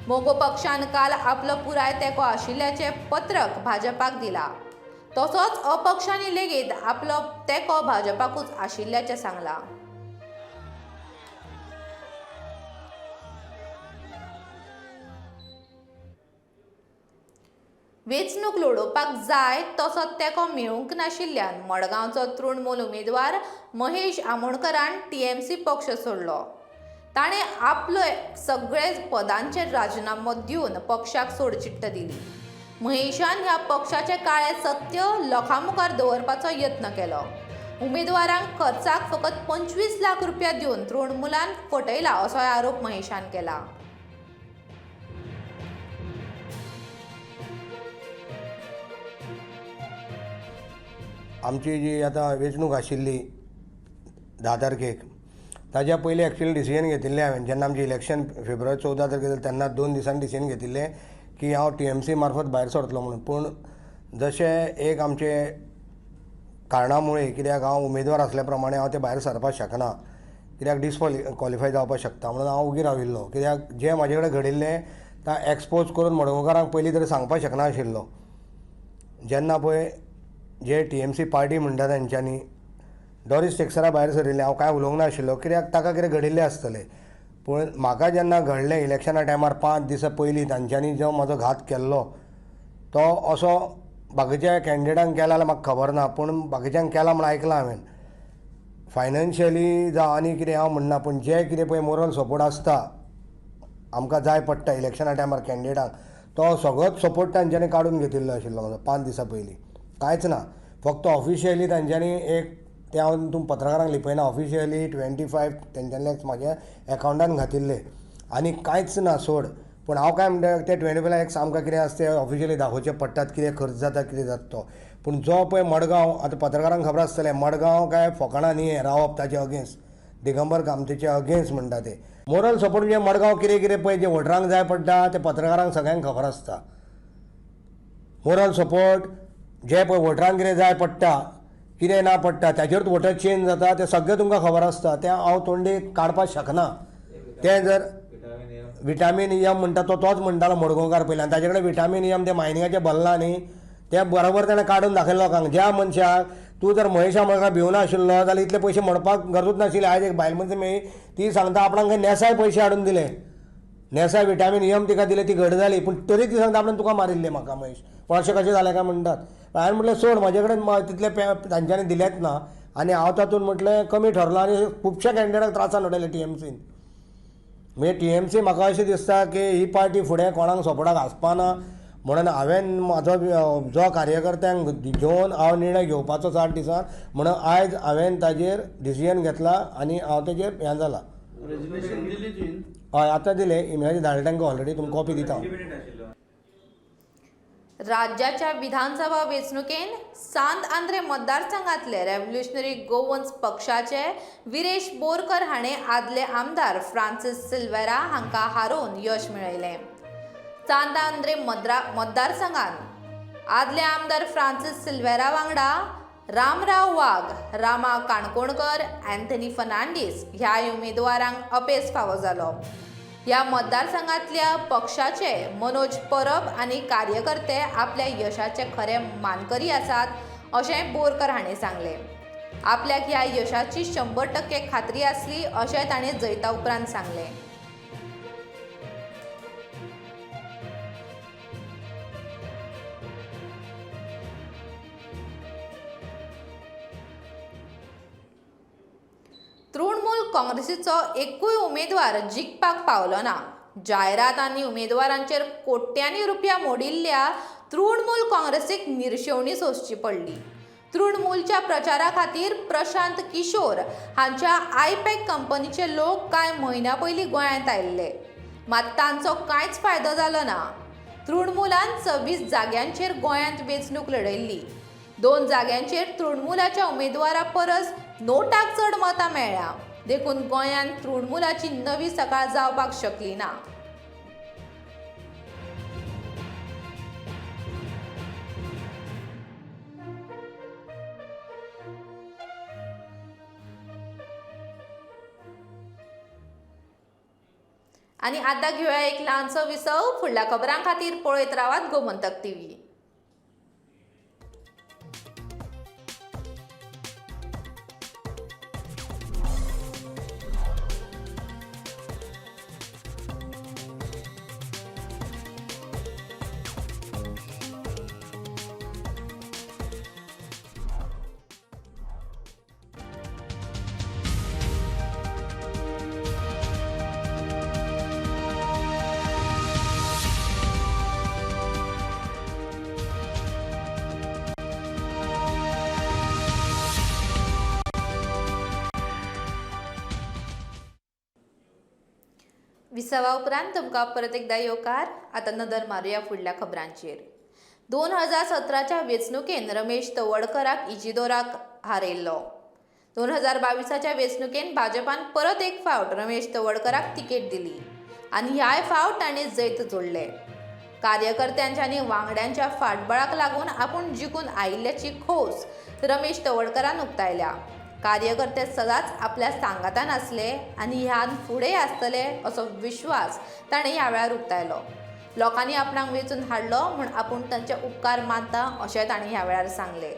मगो पक्षान काल आपलो पुराय तेंको आशिल्ल्याचें पत्रक भाजपाक दिला. तसोच अपक्षांनी लेगीत आपलो तेंको भाजपाकूच आशिल्ल्याचें सांगलां. वेंचणूक लडोवपाक जाय तसो तेंको मेळूंक नाशिल्ल्यान मडगांवचो तृणमूल उमेदवार महेश आमोणकरान टीएमसी पक्ष सोडलो. ताणें आपलो सगळे पदांचेर राजिनामो दिवन पक्षाक सोडचिट्ट दिली. महेशान ह्या पक्षाचें काळें सत्य लोकां मुखार दवरपाचो यत्न केलो. उमेदवारांक खर्चाक फकत 25 लाख रुपया दिवन तृणमूलान फटयला असो आरोप महेशान केला. आमची जी आतां वेंचणूक आशिल्ली 10 तारखेक, ताज्या पयलीं एक्चुअली डिसिजन घेतिल्लें हांवें. जेन्ना आमचें इलेक्शन फेब्रुवारी 14 तारखेर जालें तेन्ना 2 दिसांनी डिसिजन घेतिल्लें की हांव टीएमसी मार्फत भायर सरतलो म्हणून. पूण जशें एक आमचे कारणा मुळे, कित्याक हांव उमेदवार आसल्या प्रमाणे हांव ते भायर सरपाक शकना, कित्याक डिसक्वॉलिफाय जावपाक शकता म्हणून हांव उगी राविल्लो. कित्याक जें म्हाजे कडेन घडिल्लें तें एक्सपोज करून मडगांवकारांक पयलीं तरी सांगपाक शकना आशिल्लो. जेन्ना पळय जे टीएमसी पार्टी म्हणटा तेंच्यांनी डॉरीस टेक्सरा भायर सरिल्लें, हांव कांय उलोवंक नाशिल्लो कित्याक ताका कितें घडिल्लें आसतलें. पूण म्हाका जेन्ना घडलें इलेक्शना टायमार 5 दिसां पयलीं तांच्यांनी जो म्हजो घात केल्लो तो असो बाकीच्या कॅन्डिडेटांक केला जाल्यार म्हाका खबर ना, पूण बाकीच्यांक केला म्हूण आयकलां हांवें. फायनान्शियली जावं आनी कितें हांव म्हणना, पूण जें कितें पळय मोरल सपोर्ट आसता आमकां जाय पडटा इलेक्शना टायमार कॅन्डिडेटांक, तो सगळोच सपोर्ट तांच्यांनी काडून घेतिल्लो आशिल्लो म्हजो 5 दिसां पयलीं. कांयच ना, फक्त ऑफिशियली तांच्यांनी एक तें हांव तुम पत्रकारांक लिपयना, ऑफिशियली 25 तेंच्यांनी लॅक्स म्हाज्या एकावंटान घातिल्ले आनी कांयच ना सोड. पूण हांव काय म्हणटा ते 25 लॅक्स आमकां कितें आसता ते ऑफिशियली दाखोवचे पडटात, कितें खर्च जाता कितें जाता तो. पूण जो पळय मडगांव, आतां पत्रकारांक खबर आसतलें मडगांव काय फकाणां न्ही रावप ताचे अगेन्स्ट, दिगंबर कामतीचे अगेन्स्ट म्हणटा ते. मोरल सपोर्ट म्हणजे मडगांव कितें कितें पळय जें वोटरांक जाय पडटा तें पत्रकारांक सगळ्यांक खबर आसता. मोरल सपोर्ट जे पळय वोटरांक कितें जाय पडटा कितें ना पडटा ताचेरूच वोटर चेंज जाता, तें सगळें तुमकां खबर आसता. तें हांव तोंडी काडपाक शकना. तें जर विटामीन एम म्हणटा तो तोच म्हणटालो मडगांवकार पयलीं, आनी ताजे कडेन विटामीन एम तें मायनिंगाचें भरलां न्ही, तें बरोबर ताणें काडून दाखयलें लोकांक. ज्या मनशाक तूं जर महेश आमोणकार भिवना आशिल्लो जाल्यार इतले पयशे म्हणपाक गरजूच नाशिल्ली. आयज एक बायल मनीस मेळ्ळी ती सांगता आपणाक नेसाय पयशे हाडून दिले, नेसाय विटामीन एम तिका दिले, ती घट जाली, पूण तरी ती सांगता आपणें तुका मारिल्लें म्हाका महेश, पूण अशें कशें जालें काय म्हणटात. हांवें म्हटलें सोड, म्हाजे कडेन तितले तांच्यांनी दिलेच ना आनी हांव तातूंत म्हटलें कमी ठरलो आनी खुबश्या कॅन्डिडेटांक त्रासान उडयले टीएमसीन. म्हणजे टीएमसी म्हाका अशें दिसता की ही पार्टी फुडें कोणाक सपोर्टाक आसपाना म्हणून हांवें म्हाजो जो कार्यकर्त्यांक घेवन हांव निर्णय घेवपाचो 60 दिसान, म्हणून आयज हांवें ताजेर डिसिजन घेतला आनी हांव ताजेर हें जाला. हय आतां दिलें इमेलाचेर धाडलें तांकां ऑलरेडी, तुमकां कॉपी दिता. राज्याच्या विधानसभा वेंचणुकेन सांत आंद्रे मतदारसंघातले रेव्होल्युशनरी गोवन्स पक्षाचे विरेश बोरकर हाणें आदले आमदार फ्रांसीस सिल्वेरा हांकां हारोवन यश मेळयलें. सांत आंद्रे मतदारसंघात आदले आमदार फ्रांसीस सिल्वेरा वांगडा रामराव वाघ, रामा काणकोणकर, अँथनी फर्नांडीस ह्या उमेदवारांक अपेस फावो जालो. ह्या मतदारसंघातल्या पक्षाचे मनोज परब आनी कार्यकर्ते आपल्या यशाचे खरे मानकरी आसात अशें बोरकर हांणी सांगलें. आपल्याक ह्या यशाची 100% खात्री आसली अशें ताणें जैता उपरांत सांगलें. तृणमूल काँग्रेसीचो एकूय उमेदवार जिखपाक पावलो ना. जायरात आनी उमेदवारांचेर कोट्यांनी रुपया मोडिल्ल्या तृणमूल काँग्रेसीक निर्शेवणी सोंसची पडली. तृणमूलच्या प्रचारा खातीर प्रशांत किशोर हांच्या आयपॅक कंपनीचे लोक कांय म्हयन्या पयलीं गोंयांत आयिल्ले, मात तांचो कांयच फायदो जालो ना. तृणमूलान 26 जाग्यांचेर गोंयांत वेंचणूक लढयल्ली. 2 जाग्यांचेर तृणमूलाच्या उमेदवारा परस नोटाक चड मतां मेळ्ळ्या. देखून गोंयांत तृणमूलाची नवी सकाळ जावपाक शकली ना. आनी आतां घेवया एक ल्हानसो विसव. फुडल्या खबरां खातीर पळयत रावात गोमंतक टीव्ही. विसवा उपरांत तुमकां परत एकदा येवकार. आतां नदर मारुया फुडल्या खबरांचेर. 2017च्या वेंचणुकेन रमेश तवडकराक इजिदोराक हारयल्लो. 2022च्या वेंचणुकेन भाजपान परत एक फावट रमेश तवडकराक तिकेट दिली आनी ह्याय फावट ताणें जैत जोडलें. कार्यकर्त्यांच्या आनी वांगड्यांच्या फाटबळाक लागून आपूण जिखून आयिल्ल्याची खोस रमेश तवडकरान उक्तायल्या. कार्यकर्ते सदांच आपल्या सांगातान आसले आनी ह्यान फुडें आसतले असो विश्वास ताणें ह्या वेळार उक्तायलो. लोकांनी आपणाक वेंचून हाडलो म्हूण आपूण तांचे उपकार मानता अशें ताणें ह्या वेळार सांगलें.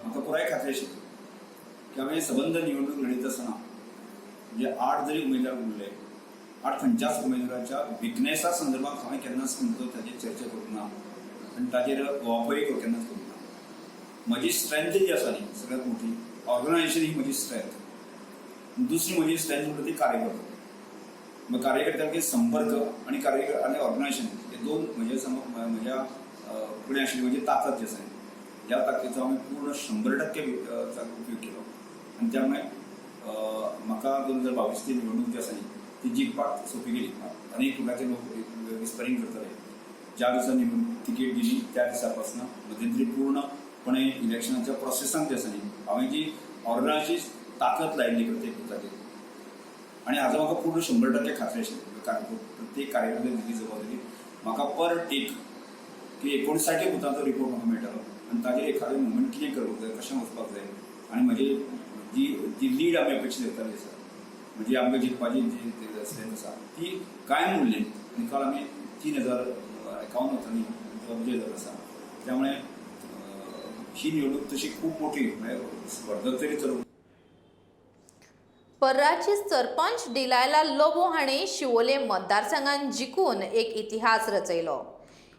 म्हाका पुराय खात्री आशिल्ली की हांवें सबंद निवडणूक लढयत आसतना म्हणजे 8 जरी उमेदवार उरले, 8 खंयच्याच उमेदवाराच्या विकनेसा संदर्भात हांवें केन्नाच म्हणतो ताजेर चर्चा करूंक ना आनी ताजेर वापरय केन्नाच करूंक ना. म्हजी स्ट्रेंथ जी आसा न्ही सगळ्यांत मोठी ऑर्गनायझेशन ही म्हजी स्ट्रेंथ. दुसरी म्हजी स्ट्रेंथ म्हणटा ती कार्यकर्तो. मग कार्यकर्त्यांचे संपर्क आनी कार्यकर्ते आनी ऑर्गनायझेशन हे दोन म्हजे म्हज्या फुडें आशिल्ली म्हजी ताकद जी आसा ह्या ताकदीचो हांवें पूर्ण 100% उपयोग केलो आनी त्यामुळे म्हाका 2022 निवडणूक जी आसा न्ही ती जिखपाक सोंपी गेली. अनेक प्रकारचे लोक विस्परींग करताले. ज्या दिसा निवडणूक तिकेट दिली त्या दिसा पासून मध्यंतरी पूर्णपणे इलेक्शनाच्या प्रोसेसांत जे आसा न्ही हांवें जी ऑर्गनायझेशन ताकद लायिल्ली प्रत्येक बुथाचेर आनी हाजो म्हाका पूर्ण 100% खात्री आशिल्ली. प्रत्येक कार्यकर्त्यान दिल्ली जबाबदारी म्हाका पर टेक की 59 बुथांचो रिपोर्ट म्हाका मेळटालो आनी ताजेर एखादें मुवमेंट कितें करूंक जाय, कशें वचपाक जाय आनी म्हजी जी जी लीड आमी अपेक्षीत धरताली आसा म्हणजे आमकां जिखपाची जी स्ट्रेंथ आसा ती कायम उरली आनी काल आमी 3051 मतांनी विजय जालो आसा. त्यामुळे ही निवडणूक तशी खूब मोठी म्हळ्यार स्पर्धक तरी चलूंक. पर्राची सरपंच डिलायला लोबो हाणें शिवोले मतदारसंघान जिखून एक इतिहास रचयलो.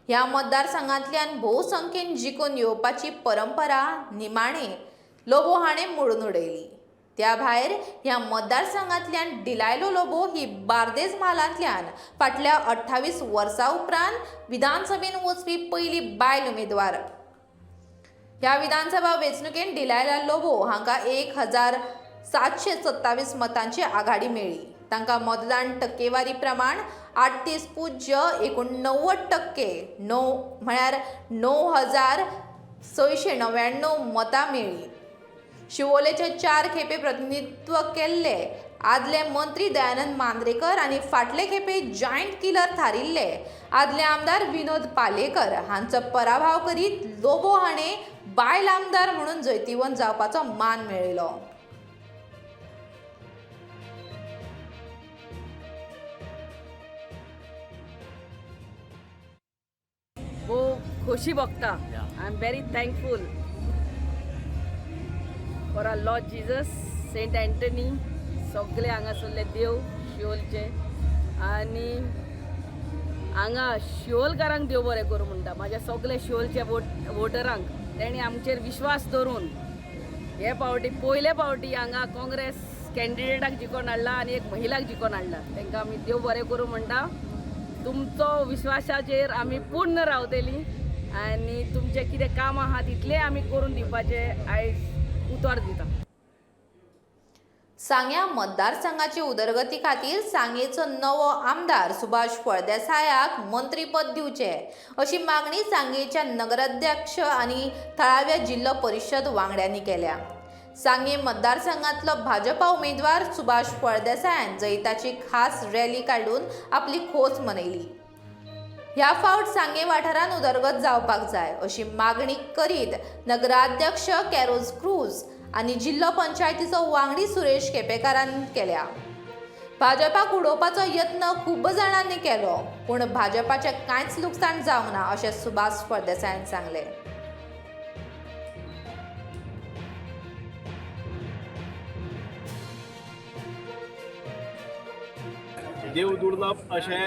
ह्या मतदारसंघांतल्यान भोवसंख्येन जिखून येवपाची परंपरा निमाणे लोबो हाणें मोडून उडयली. त्या भायर ह्या मतदारसंघांतल्यान डिलायलो लोबो ही बार्देज म्हालांतल्यान फाटल्या 28 वर्सां उपरांत विधानसभेन वचपी पयली बायल उमेदवार. ह्या विधानसभा वेंचणुकेन डिलायला लोबो हांकां 1727 मतांची आघाडी मेळ्ळी. तांकां मतदान टक्केवारी प्रमाण 38.89% म्हळ्यार 9699 मतां मेळ्ळीं. शिवोलेचे 4 खेपे प्रतिनिधित्व केल्ले आदले मंत्री दयानंद मांद्रेकर आनी फाटले खेपे जायंट किलर थारिल्ले आदले आमदार विनोद पालेकर हांचो पराभव करीत लोबो हाणें बायल आमदार म्हणून जैतिवंत जावपाचो मान मेळयलो. खूब खोशी भोगता. I am very thankful for our Lord Jesus, Saint Anthony, सगळे हांगासरले देव शिवोलचे आनी हांगा शिवोलकारांक देव बरें करूं म्हणटा. म्हाज्या सगळे शिवोलच्या वोटरांक तेणी आमचेर विश्वास दवरून हे फावटी पयले फावटी हांगा काँग्रेस कॅन्डिडेटाक जिखोवन हाडला आनी एक महिलाक जिखोवन हाडला. तांकां आमी देव बरें करूं म्हणटा. तुमचो विश्वासाचेर आमी पूर्ण रावतली आनी तुमचें कितें काम आहा तितलें आमी करून दिवपाचें आयज उतर दिता. सांग्या मतदारसंघाचे उदरगती खातीर सांगेचो नवो आमदार सुभाष फळदेसायाक मंत्रीपद दिवचें अशी मागणी सांगेच्या नगराध्यक्ष आनी थळाव्या जिल्लो परिशद वांगड्यांनी केल्या. सांगे मतदारसंघातलो भाजपा उमेदवार सुभाष फळदेसायान जैताची खास रॅली काडून आपली खोस मनयली. ह्या फावट सांगे वाठारान उदरगत जावपाक जाय अशी मागणी करीत नगराध्यक्ष कॅरोज क्रूज आनी जिल्लो पंचायतीचो वांगडी सुरेश केपेकारान केल्या. भाजपाक उडोवपाचो यत्न खूब जाणांनी केलो पूण भाजपाचें कांयच लुकसाण जावंक ना अशें सुभाष फळदेसायान सांगलें. देव दुर्लभ अशे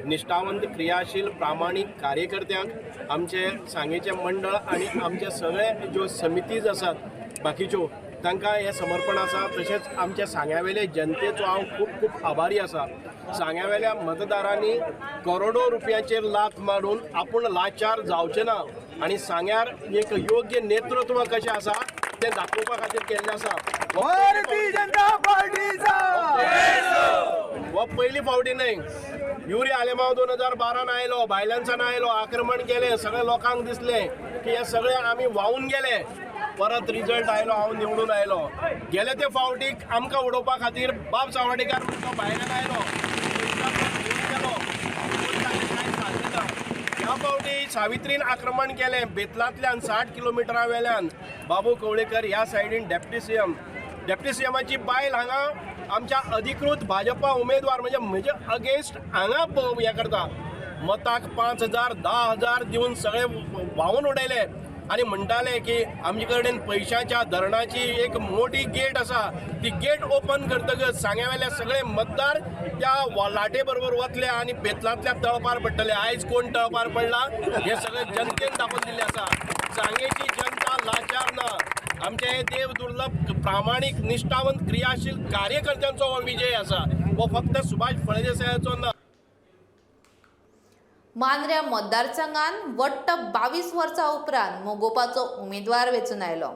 निश्ठावंत क्रियाशील प्रामाणीक कार्यकर्त्यांक आमचे सांगेचें मंडळ आनी आमचे सगळे ज्यो समितीज आसात बाकीच्यो तांकां हें समर्पण आसा. तशेंच आमच्या सांग्यावेले जनतेचो हांव खूब खूब आभारी आसा. सांग्यावेल्या मतदारांनी करोडो रुपयांचेर लात मारून आपूण लाचार जावचें ना आनी सांग्यार एक योग्य नेतृत्व कशें आसा तें दाखोवपा खातीर केल्लें आसा. भारतीय जनता पार्टीचा हो पयली फावटी न्हय. युरी आलेमाव 2012 आयलो, भायल्यानसान आयलो, आक्रमण केलें, सगळे लोकांक दिसलें की हे सगळे आमी व्हांवून गेले. परत रिजल्ट आयलो, हांव निवडून आयलो. गेले ते फावटीक आमकां उडोवपा खातीर बाब सावडेकार म्हणून तो भायल्यान आयलो, गेलो. ह्या फावटी सावित्रीन आक्रमण केलें बेतलांतल्यान 60 किलोमिटरा वेल्यान. बाबू कवळेकर ह्या सायडीन डेप्टी सीएम, डेप्टी सीएमाची बायल हांगा आमच्या अधिकृत भाजपा उमेदवार म्हणजे म्हजे अगेन्स्ट हांगा हें करता. मताक 5,000 10,000 दिवन सगळे व्हांवून उडयले आनी म्हणटाले की आमचे कडेन पयशांच्या धरणाची एक मोठी गेट आसा, ती गेट ओपन करतकच सांग्यावेले सगळे मतदार त्या लाटे बरोबर वतले आनी बेतलांतल्या तळपार पडटले. आयज कोण तळपार पडला हे सगळे जनतेन दाखोवन दिल्लें आसा. सांगेची जनता लाचार ना. आमचे हे देव दुर्लभ प्रामाणीक निश्ठावंत क्रियाशील कार्यकर्त्यांचो हो विजय आसा, हो फक्त सुभाष फळदेसायाचो ना. मांद्र्या मतदारसंघान वट्ट 22 वर्सां उपरांत मोगोपाचो उमेदवार वेंचून आयलो.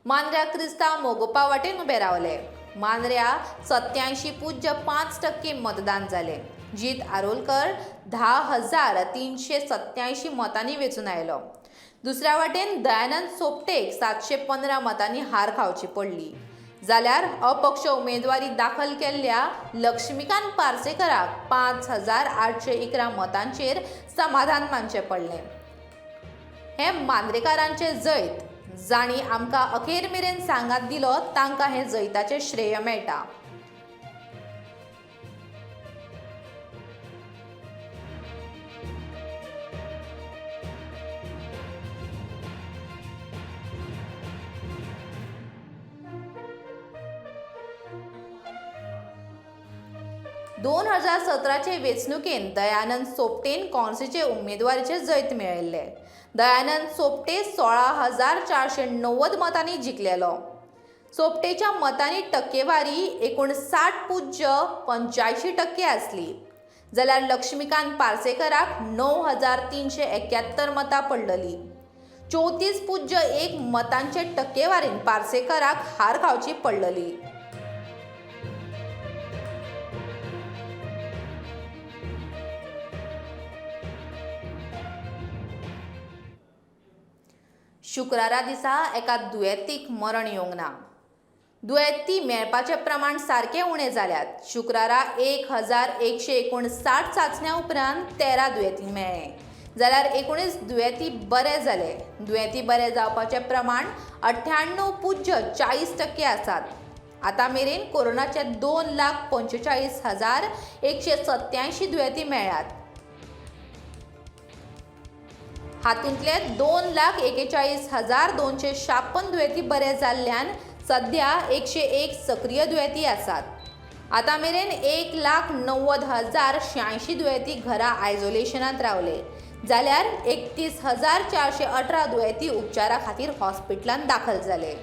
मांद्र्या क्रिस्तांव मोगोपा वाटेन उबे रावले. मांद्र्या 87.5% मतदान जालें. जीत आरोलकर 10,387 मतांनी वेंचून आयलो. दुसऱ्या वाटेन दयानंद सोपटेक 715 मतांनी हार खावची पडली. जाल्यार अपक्ष उमेदवारी दाखल केल्ल्या लक्ष्मीकांत पार्सेकराक 5,811 मतांचेर समाधान मानचें पडलें. हें मांद्रेकारांचें जैत, जांणी आमकां अखेर मेरेन सांगात दिलो तांकां हें जैताचें श्रेय मेळटा. दोन 2017चे वेंचणुकेंत दयानंद सोपटेन काँग्रेसीचे उमेदवारीचे जैत मेळयल्लें. दयानंद सोपटे 16,490 मतांनी जिखलेलो. सोपटेच्या मतांनी टक्केवारी 59.85% आसली. जाल्यार लक्ष्मीकांत पार्सेकराक 9,371 मतां पडलली. 34.1 मतांचे टक्केवारीन पार्सेकराक हार खावची पडलली. शुक्रारा दिसा एका दुयेंतीक मरण येवंक ना. दुयेंती मेळपाचें प्रमाण सारकें उणें जाल्यात. शुक्रारा 1,159 चांचण्या उपरांत 13 दुयेंती मेळ्ळे, जाल्यार 19 दुयेंती बरे जाले. दुयेंती बरे जावपाचें प्रमाण 98.40% आसात. आतां मेरेन कोरोनाचे 2,45,187 दुयेंती मेळ्ळ्यात. हातूंतले 2,41,256 दुयेंती बरे जाल्ल्यान सध्या 101 सक्रीय दुयेंती आसात. आतां मेरेन 1,90,086 दुयेंती घरा आयसोलेशनांत रावले, जाल्यार 31,418 दुयेंती उपचारा खातीर हॉस्पिटलांत दाखल जाले.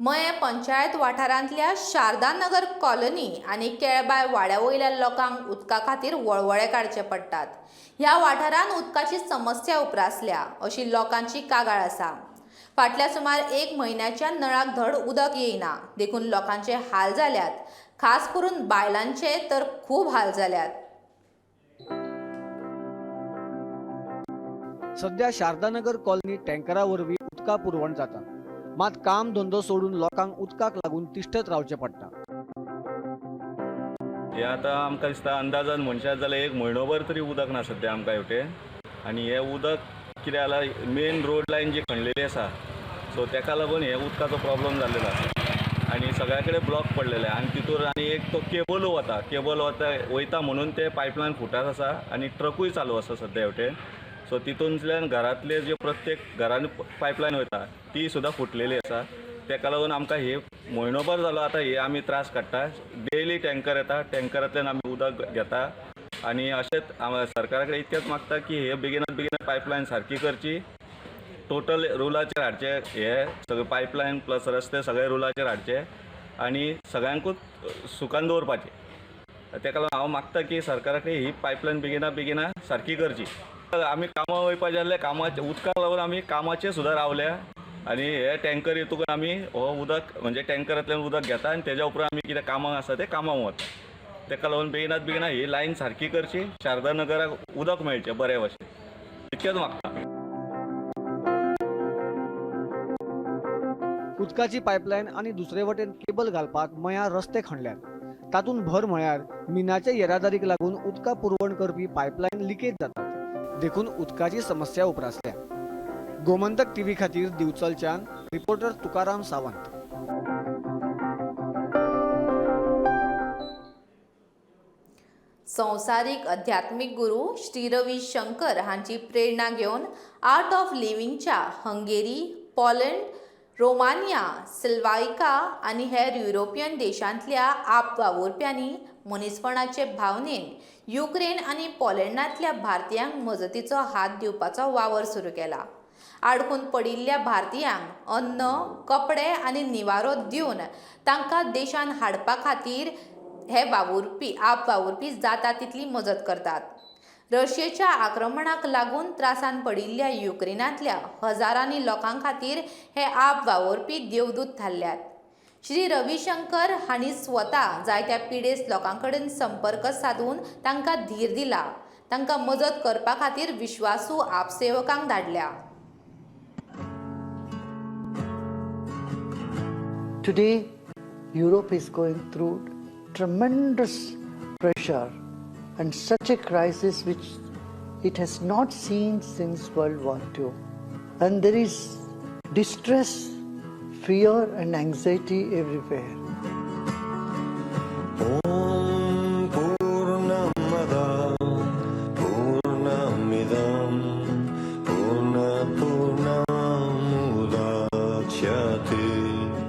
मयें पंचायत वाठारांतल्या शारदानगर कॉलनी आनी केळबाय वाड्या वयल्या लोकांक उदका खातीर वळवळे काडचे पडटात. ह्या वाठारांत उदकाची समस्या उप्रासल्या अशी लोकांची कागाळ आसा. फाटल्या सुमार एक म्हयन्याच्या नळाक धड उदक येयना, देखून लोकांचे हाल जाल्यात. खास करून बायलांचे तर खूब हाल जाल्यात. सध्या शारदानगर कॉलनी टँकरा वरवीं उदका पुरवण जाता, मात काम धंदो सोडून लोकांक उदकाक लागून तिश्ठत रावचें पडटा. हे आतां आमकां दिसता अंदाजान मनशाक जाल्यार एक म्हयनोभर तरी उदक ना सद्या आमकां हेवटेन. आनी हें उदक कितें जालां, मेन रोड लायन जी खणलेली आसा सो तेका लागून हे उदकाचो प्रॉब्लम जाल्लेलो आसा आनी सगळ्या कडेन ब्लॉक पडलेले. आनी तितूर आनी एक तो केबल वता, केबल वता वयता म्हणून ते पायपलायन फुटात आसा आनी ट्रकूय चालू आसा सद्या हेवटेन. सो तितूंतल्यान घरांतले जे प्रत्येक घरान पायपलायन वयता ती सुद्दां फुटलेली आसा. तेका लागून आमकां हे म्हयनोभर जालो आतां हे आमी त्रास काडटा. डेली टँकर येता, टँकरांतल्यान आमी उदक घेता आनी अशेंच सरकारा कडेन इतकेंच मागता की हे बेगिनात बेगीन पायपलायन सारकी करची, टोटल रुलाचेर हाडचे, हे सगळे पायपलायन प्लस रस्ते सगळे रुलाचेर हाडचे आनी सगळ्यांकूच सुखान दवरपाचे. तेका लागून हांव मागता की सरकारा कडेन ही पायपलायन बेगिना बेगिना सारकी करची. आमी कामां वयपाचें जाल्यार कामाचे उदकाक लागून आमी कामाचेर सुद्दां रावल्या आनी हे टँकर येतकूच आमी हो उदक म्हणजे टँकरांतल्यान उदक घेता आनी तेज्या उपरांत आमी कितें कामाक आसा तें कामाक वता. तेका लागून बेगिनात बेगिना ही लायन सारकी करची, शारदा नगराक उदक मेळचें बरें भशेन, इतकेंच मागता. उदकाची पायपलायन आनी दुसरे वटेन केबल घालपाक मयां रस्ते खणल्यात. तातूंत भर म्हळ्यार मिनाचे येरादारीक लागून उदका पुरवण करपी पायपलायन लिकेज जातात, देखून उदकाची समस्या उप्रासल्या. गोमंतक टीव्ही खातीर दिवचलच्यान रिपोर्टर तुकाराम सावंत. संवसारीक अध्यात्मीक गुरू श्री रवी शंकर हांची प्रेरणा घेवन आर्ट ऑफ लिव्हिंगच्या हंगेरी, पोलंड, रोमानिया, स्लोवाकिया आनी हेर युरोपियन देशांतल्या आप वावुरप्यांनी मनीसपणाचे भावनेन युक्रेन आनी पोलंडांतल्या भारतीयांक मजतीचो हात दिवपाचो वावर सुरू केला. आडकून पडिल्ल्या भारतीयांक अन्न, कपडे आनी निवारो दिवन तांकां देशांत हाडपा खातीर हे वावुरपी आप वावुरपी जाता तितली मजत करतात. रशियेच्या आक्रमणाक लागून त्रासान पडिल्ल्या युक्रेनांतल्या हजारांनी लोकां खातीर हे आप वावुरपी देवदूत थारल्यात. श्री रविशंकर हांणी स्वता जायत्या पिडेस्त लोकां कडेन संपर्क सादून तांकां धीर दिला. तांकां मजत करपा खातीर विश्वासू आपसेवकांक धाडल्या. Today, Europe is going through tremendous pressure and such a crisis which it has not seen since World War II. And there is distress, fear and anxiety everywhere. Om Purnamada Purnamidam Purna Purnamudachyate.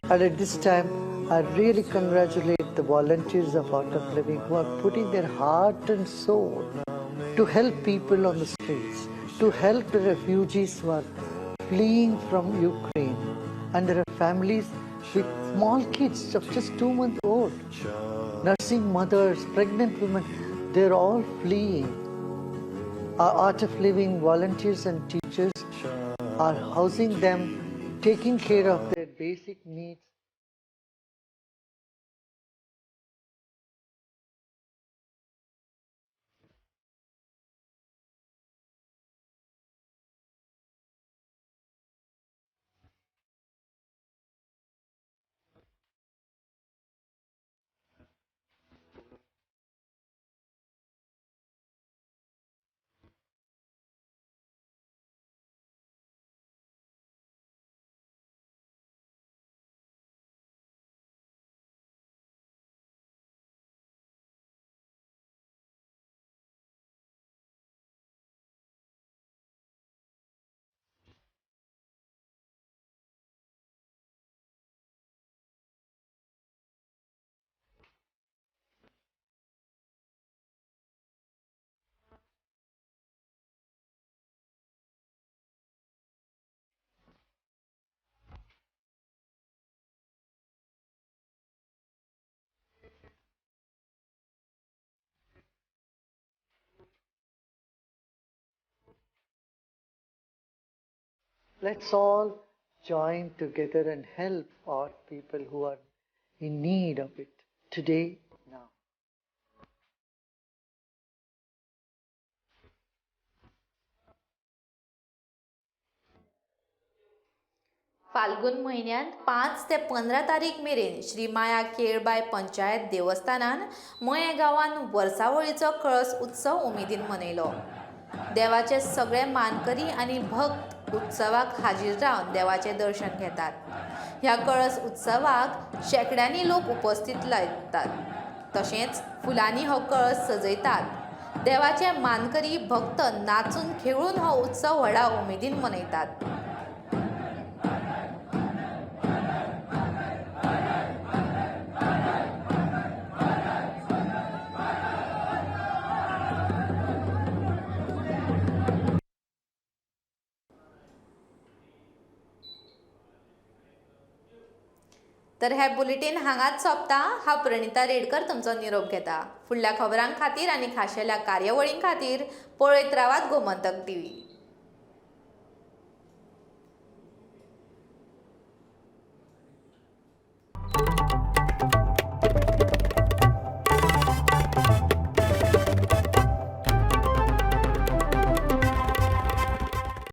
And at this time, I really congratulate the volunteers of Art of Living who are putting their heart and soul to help people on the streets, to help the refugees who are fleeing from Ukraine. And there are families with small kids of just 2 months old, nursing mothers, pregnant women, they're all fleeing. Our Art of Living volunteers and teachers are housing them, taking care of their basic needs. Let's all join together and help our people who are in need of it today, now. Phalgun म्हयन्यांत 5 ते 15 तारीख मेरेन श्री माया केळबाय पंचायत देवस्थानान मयें गांवान वर्सावळीचो कळस उत्सव उमेदीन मनयलो. देवाचे सगळे मानकरी आनी भक्त उत्सवाक हाजीर रावन देवाचें दर्शन घेतात. ह्या कळस उत्सवाक शेंकड्यांनी लोक उपस्थित लायतात, तशेंच फुलांनी हो कळस सजयतात. देवाचे मानकरी भक्त नाचून खेळून हो उत्सव व्हडा उमेदीन मनयतात. तर हे बुलेटीन हांगाच सोंपता. हांव प्रणिता रेडकर तुमचो निरोप घेता. फुडल्या खबरां खातीर आनी खाशेल्या कार्यावळीं खातीर पळयत रावात गोमंतक टीव्ही.